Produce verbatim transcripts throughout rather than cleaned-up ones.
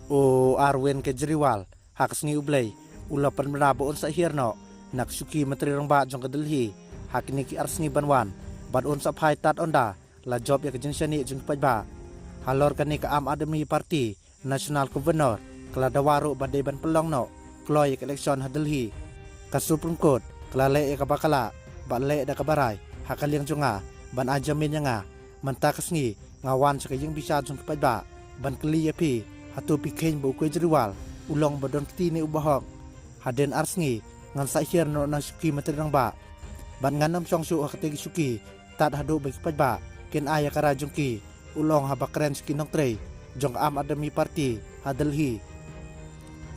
U Arvind Kejriwal ha ka sngi U Blei u la pynbna ba un sa hiar noh na ka shuki Myntri Rangbah jong ka Delhi ha kine ki ar sngi ban wan, bad un sa phai tad ynda la jop ïa ka jingshaniah jong ki paidbah. Halor kane ka Aam Aadmi Party National Convenor ka la dawa ruh ba dei ban pynlong noh kloi ïa ka election ha Delhi. Ka Supreme Court ka la leh ïa kaba ka lah, bad leh da kaba rai ha ka liang jong nga ban ai jamin ïa nga. Mynta ka sngi nga wan sha ka ïing bishar jong ki paidbah ban kylli ïa phi, hato phi kheiñ ba u Kejriwal u long ba don kti ne u bahok? Hadien ar sngi ngan sa hiar noh na shuki Myntri Rangbah, bad ngan ym shong shuh ha katei ka shuki tad haduh ba ki paidbah kin ai ïa ka rai jong ki, u la ong haba kren sha ki nongtrei jong ka Aam Aadmi Party ha Delhi.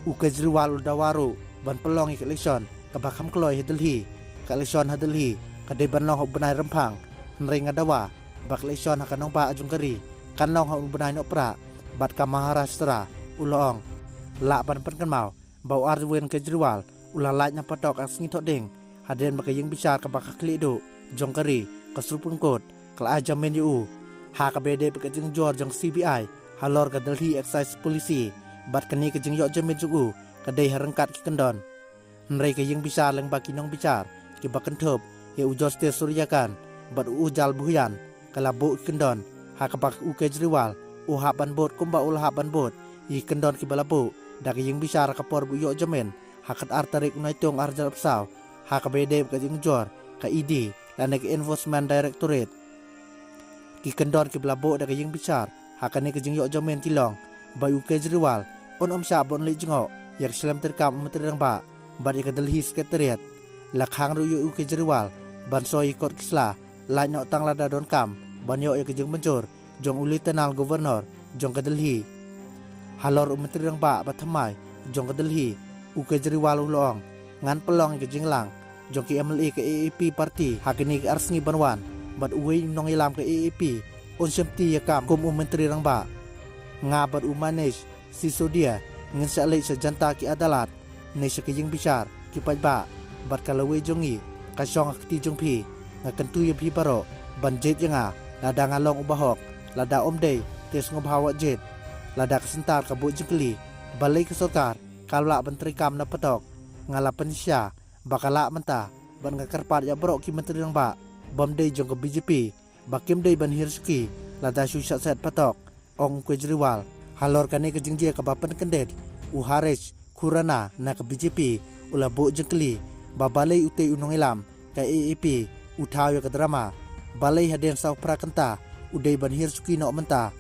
U Kejriwal u la dawa ruh ban pynlong ïa ka election kaba kham kloi ha Delhi. Ka election ha Delhi ka dei ban long ha u bnai Rymphang, hynrei nga dawa ba ka election ha ka nongbah jong ka ri kan long ha u bnai Nohprah bad ka Maharashtra, u la ong. Lah ban pynkynmaw ba u Arvind Kejriwal u la lait na patok ha ka sngi Thohdieng, hadien ba ka ïing bishar kaba ka khlieh duh jong ka ri, ka Supreme Court, ka la ai jamin ïa u ha kaba ïadei bad ka jingjur jong ka C B I halor ka Delhi Excise Policy, bad kane ka jingïoh jamin jong u ka dei ha ryngkat ki kyndon. Hynrei ka ïing bishar lyngba ki nongbishar kiba kynthup ïa u Justice Surya Kant bad u Ujjal Bhuyan ka la buh ki kyndon ha kaba u Kejriwal u hap ban bud kumba u la hap ban bud ïa ki kyndon kiba la buh da ka ïing bishar ha ka por ba u ïoh jamin ha ka khatar tarik u Naitung arhajar arphew saw, ha kaba ïadei bad ka jingjur ka E D lane ka Enforcement Directorate. Ki kyndon kiba la buh da ka ïing bishar ha kane ka jingïoh jamin ki long ba u Kejriwal un ym shah ban leit jngoh ïa ka shlem treikam u Myntri Rangbah bad ïa ka Delhi Secretariat. La khang ruh ïa u Kejriwal ban soi ïa ki kot ki sla lait noh tang lada donkam ban ïoh ïa ka jingmynjur jong u Lieutenant Governor jong ka Delhi. Halor u Myntri Rangbah ba thymmai jong ka Delhi, u Kejriwal u la ong, ngan pynlong ïa ka jingïalang jong ki M L A ka A A P party ha kine ki ar sngi ban wan, bad uwei u nongïalam ka A A P un shimti ïa ka kam kum u Myntri Rangbah. Nga bad u Manish Sisodia ngin sa leit sha Janata Ki Adalat, ne sha ka ïing bishar ki paidbah, bad ka lawei jong ngi ka shong ha ka kti jong phi. Nga kyntu ïa phi baroh ban jied ïa nga lada nga long u bahok, lada ym dei te sngewbha wat jied. Lada ka syntar ka buh jingkylli balei ka sorkar kam lah ban treikam na patok, nga la pynshai ba ka lah mynta, bad nga kyrpad ïa baroh ki Myntri Rangbah bym dei jong ka B J P ba kim dei ban hiar shuki lada shu shah set patok, ong u Kejriwal. Halor kane ka jingjia kaba pynkyndit, u Harish Khurana na ka B J P u la buh jingkylli ba balei utei u nongïalam ka A A P u thaw ïa ka drama, balei hadien saw phra kynta u dei ban hiar shuki noh mynta.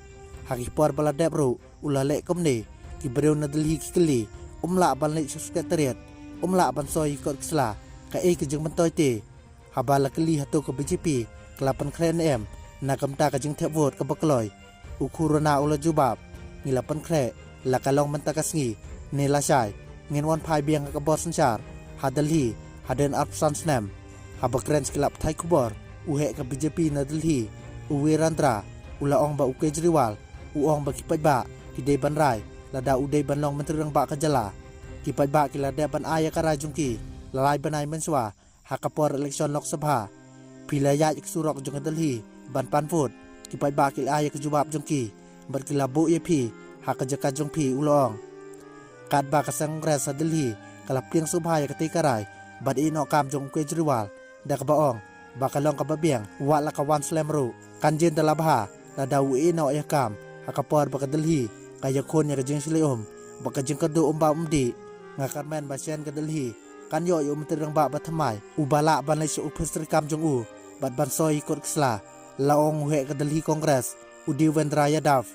Ha ki por ba la dep ruh u la leh kumne, ki briew na Delhi ki kylli, um lah ban leit sha Secretariat, um lah ban soi ïa ki kot ki sla, kaei ka jingmyntoi te? Haba la kylli hato ka B J P ka la pynkhreh ne em na ka bynta ka jingthep vote kaba kloi, u Khurana u la jubab, ngi la pynkhreh, la ka long mynta ka sngi ne lashai, ngin wan phai biang ha ka bor synshar ha Delhi hadien arphew san snem. Haba kren sha ki lad pathai khubor, u heh ka B J P na Delhi, u Virendra, u la ong ba u Kejriwal u ong ba ki paidbah ki dei ban rai lada u dei ban long Myntri Rangbah ka jylla. Ki paidbah ki la dep ban ai ïa ka rai jong ki la lai bnai mynshuwa ha ka por election Lok Sabha. Phi la ïaid ïa ka surok jong ka Delhi ban pan vote, ki paidbah ki la ai ïa ka jubab jong ki bad ki la buh ïa phi ha ka jaka jong phi, u la ong. Katba ka seng Congress ha Delhi ka la pdiang sngewbha ïa katei ka rai bad ïehnoh kam jong u Kejriwal, da kaba ong ba ka long kaba biang, wat la ka wan slem ruh kan jin da la bha lada u ïehnoh ïa ka kam ha ka por ba ka Delhi ka ïakhun ïa ka jingshlei um bad ka jingkyrduh um bam um dih. Nga kyrmen ba shen ka Delhi kan ïoh ïa u Myntri Rangbah ba thymmai uba lah ban leit sha ophis treikam jong u bad ban soi ïa ki kot ki sla, la ong u heh ka Delhi Congress, u Devendra Yadav.